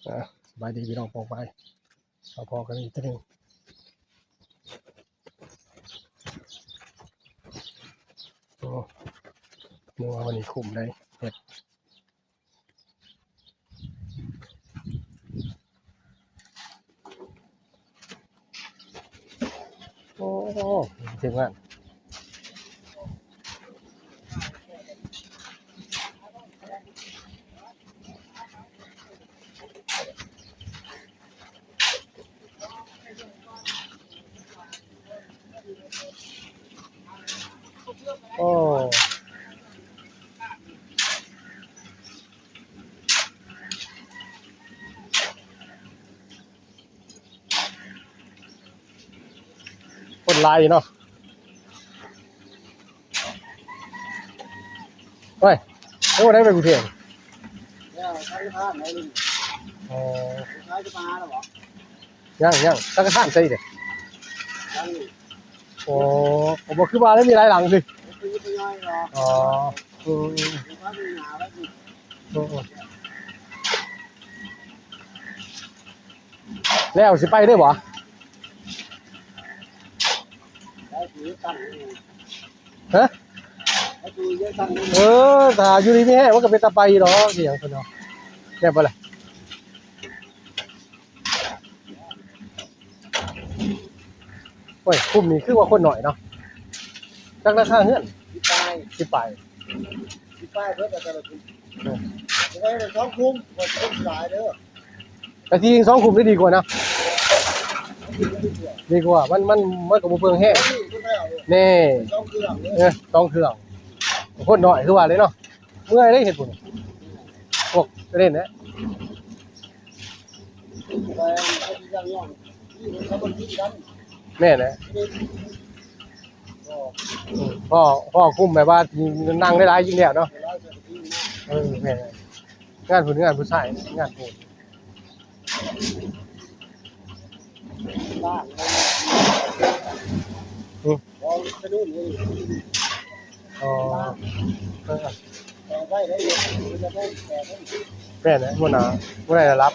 ອ່າ ສະບາຍດີພີ່ນ້ອງປ້ອງປາຍ ມາພໍ້ກັນອີກເທື່ອໜຶ່ງ. ໂອ້ ເມື່ອວານນີ້ຄຸ້ມໄດ໋ ເຮັດ ໂອ້ ທີມງານ ໂອ້ ຄົນຫຼາຍຢູ່ເນາະ. ໂອ້ຍ ໂອ້ ໄດ້ໄປກຸງເທບ ແລ້ວສັງກະທານໄດ້ນີ້ ອໍ ລູກຊາຍຈະມາຫາແລ້ວບໍ່? ຍັງ ຍັງ ສັງກະທານໃສເດ? ຍັງນີ້ ໂອ້ ບໍ່ຄືວ່າໄດ້ມີຫຼາຍຫຼັງຕິ? ບໍ່ຄືທະຍອຍດອກ ອໍ ອືມ ເອີ ແລ້ວຊິໄປເລີຍບໍ່? ຮະ? ເອີ ຖ້າຢູ່ດີມີແຮງມັນກໍເປັນຕາໄປດອກ ອີຫຍັງເພິ່ນເນາະ ແມ່ນບໍ່ລະ? ໂອ້ຍ ຄຸ້ມນີ້ຄືວ່າຄົນໜ້ອຍເນາະ ຈັກລາຄາເຮືອນ ສິບປາຍ ສິບປາຍ ສິບປາຍເບິດແຕ່ລະຄຸ້ມ ເອີ ໄດ້ສອງຄຸ້ມ ບໍ່ຄຸ້ມຫຼາຍເດີ ກະຊິຍິງສອງຄຸ້ມໄດ້ດີກວ່ານະ ດີກວ່າ ມັນ ມັນ ມັນກໍບໍ່ເປືອງແຮງ ນີ້ ເອີ ສອງເຄື່ອງ ຄົນໜ້ອຍຄືວ່າເລີຍເນາະ ເມື່ອຍເດ້ເຮັດພຸ້ນ ພວກເຫຼັ້ນນະ ແມ່ນແຫຼະ ພໍ ພໍຄຸ້ມແບບວ່ານັ່ງຫຼາຍໆ ຍິງແລ້ວເນາະ ເອີ ແມ່ນແຫຼະ ງານຜູ້ ງານຜູ້ຊາຍ ງານຜູ້ ອືມ ອໍ ເອີ ແມ່ນແຫຼະ ຫົວໜ້າ ຫົວໜ້າລະດັບ.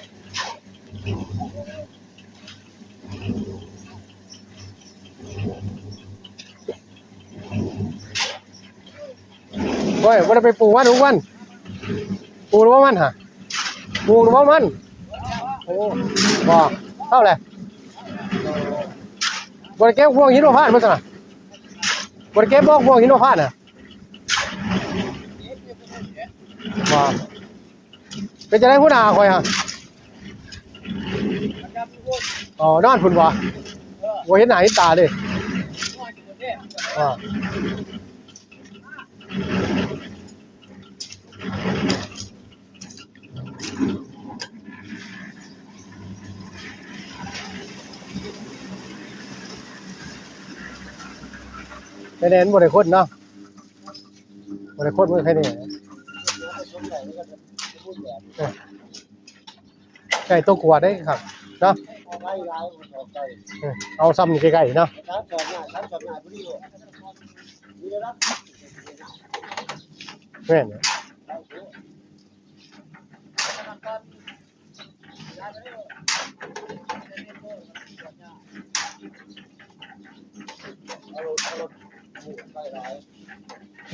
ໂອ້ຍ ບໍ່ໄດ້ໄປປູກມັນທຸກວັນ ປູກແລ້ວບໍ່ມັນຫະ ປູກແລ້ວບໍ່ມັນ ໂອ້ ບໍ່ ເທົ່າແຫຼະ ບໍ່ໄດ້ເກັບພວກຫີນມາພາດບໍ່ຊັ້ນນະ ບໍ່ໄດ້ເກັບບໍ່ພວກຫີນມາພາດນະ ບໍ່ ເປັນຈັ່ງໃດຫົວໜ້າຂ້ອຍຫະ ອໍ ນອນພຸ້ນບໍ່ ບໍ່ເຫັນໜ້າເຫັນຕາເດ້ ອໍ. ໄປແລ່ນບໍ່ໄດ້ຄົນເນາະ ບໍ່ໄດ້ຄົນ ບໍ່ໄດ້ໃຜແນ່ ເອີ. ໄກ່ຕົວກວດເດ້ຄັບເນາະ ເອີ ເອົາຊ່ຳນີ້ໃກ້ໆເນາະ ແມ່ນ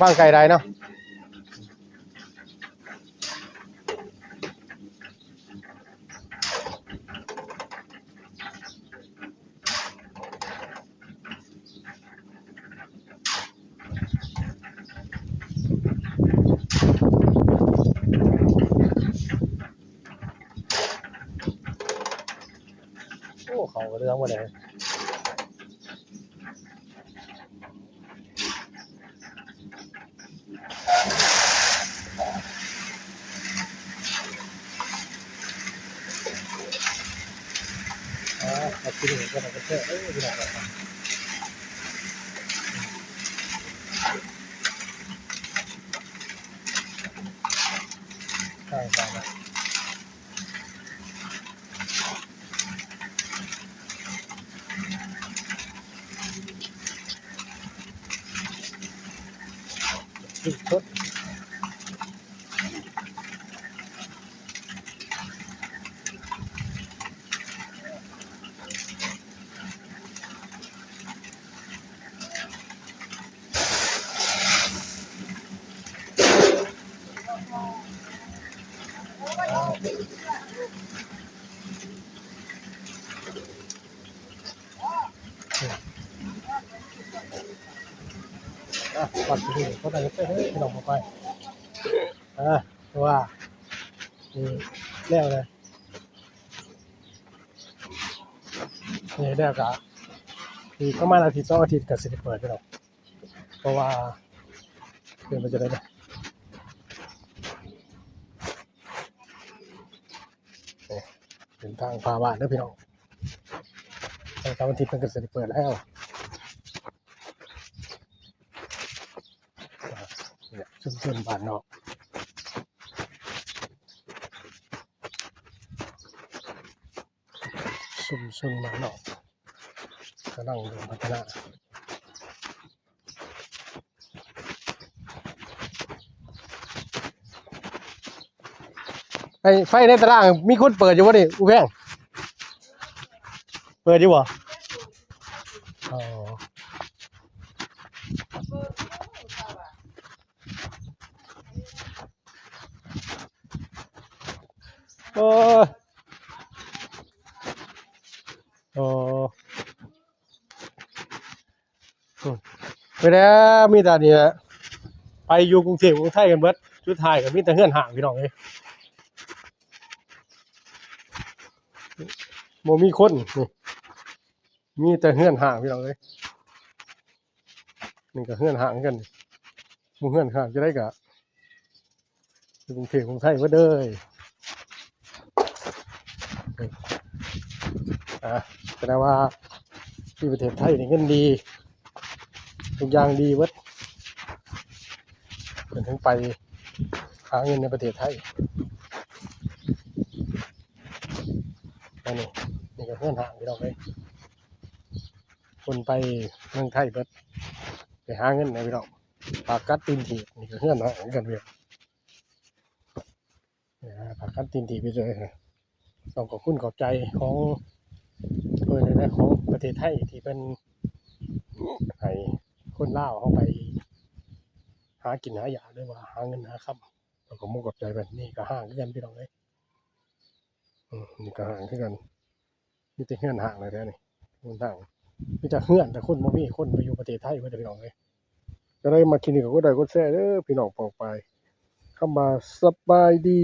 ວາງໄກຫຼາຍເນາະ. ໂອ້ ເຂົ້າເລື່ອງໝົດເລີຍ. ອ່າ ມາກິນກັນເດີ ພີ່ນ້ອງ. ອ່ະ ບັດນີ້ກໍໄດ້ໄປເລີຍ ພີ່ນ້ອງ ໄປ ອ່າ ແຕ່ວ່າ ນີ້ ແລ້ວແຫຼະ ນີ້ ແລ້ວກໍອີກປະມານອາທິດສອງອາທິດກໍຊິໄດ້ເປີດ ພີ່ນ້ອງ. ເພາະວ່າ ເປັນໄປຈັ່ງໃດນະ ນີ້ ເປັນທາງພາບ້ານເດີພີ່ນ້ອງ ແຕ່ເສົາອາທິດເພິ່ນກໍຊິໄດ້ເປີດແລ້ວ ນີ້ແຫຼະ ຊຸມຊົນບ້ານນອກ. ຊຸມຊົນບ້ານນອກກຳລັງເລີ່ມພັດທະນາ. ໄອ້ໄຟໃນຕະລ່າງມີຄົນເປີດຢູ່ບໍ່ນີ້ ອູແພງ? ເປີດຢູ່ບໍ່? ອໍ ໂອ້ຍ ໂອ້ ອືມ ໄປແລ້ວ ມີແຕ່ນີ້ແຫຼະ ໄປຢູ່ກຸງເທບກຸງໄທກັນເບິດ ສຸດທ້າຍກໍມີແຕ່ເຮືອນຮ້າງ ພີ່ນ້ອງເອີຍ ບໍ່ມີຄົນ ນີ້ ມີແຕ່ເຮືອນຮ້າງ ພີ່ນ້ອງເອີຍ ນີ້ກໍເຮືອນຮ້າງຄືກັນ ໝູ່ເຮືອນຮ້າງຈັ່ງໃດກໍ ຢູ່ກຸງເທບກຸງໄທເບິດເດີ ອ່າ ສະແດງວ່າທີ່ປະເທດໄທນີ້ເງິນດີ ທຸກຢ່າງດີເບິດ ເພິ່ນເຖິງໄປຫາເງິນໃນປະເທດໄທ ອັນນີ້ ນີ້ກໍເຮືອນຮ້າງ ພີ່ນ້ອງເອີຍ ຄົນໄປເມືອງໄທເບິດ ໄປຫາເງິນນະ ພີ່ນ້ອງ. ປາກກັດຕີນຖີບ ນີ້ກໍເຮືອນຮ້າງຄືກັນເວີຍ ປາກກັດຕີນຖີບໄປເລີຍ ຕ້ອງຂອບຄຸນຂອບໃຈຂອງເພິ່ນແຫຼະ ຂອງປະເທດໄທທີ່ເພິ່ນໃຫ້ຄົນລາວເຮົາໄປຫາກິນຫາຢາກ ຫຼືວ່າຫາເງິນຫາຄຳ ຕ້ອງຂອບມຸກຂອບໃຈເພິ່ນ ນີ້ກໍຮ້າງຄືກັນ ພີ່ນ້ອງເອີຍ ອືມ ນີ້ກໍຮ້າງຄືກັນ ມີແຕ່ເຮືອນຮ້າງແທ້ໆນີ້ ຄົນທາງ ມີແຕ່ເຮືອນ ແຕ່ຄົນບໍ່ມີ ຄົນໄປຢູ່ປະເທດໄທເບິດ ພີ່ນ້ອງເອີຍ ຈະໄດ້ມາຄລິບນີ້ກໍກົດໄລກົດແຊເດີພີ່ນ້ອງປ້ອງປາຍ ຄຳວ່າສະບາຍດີ.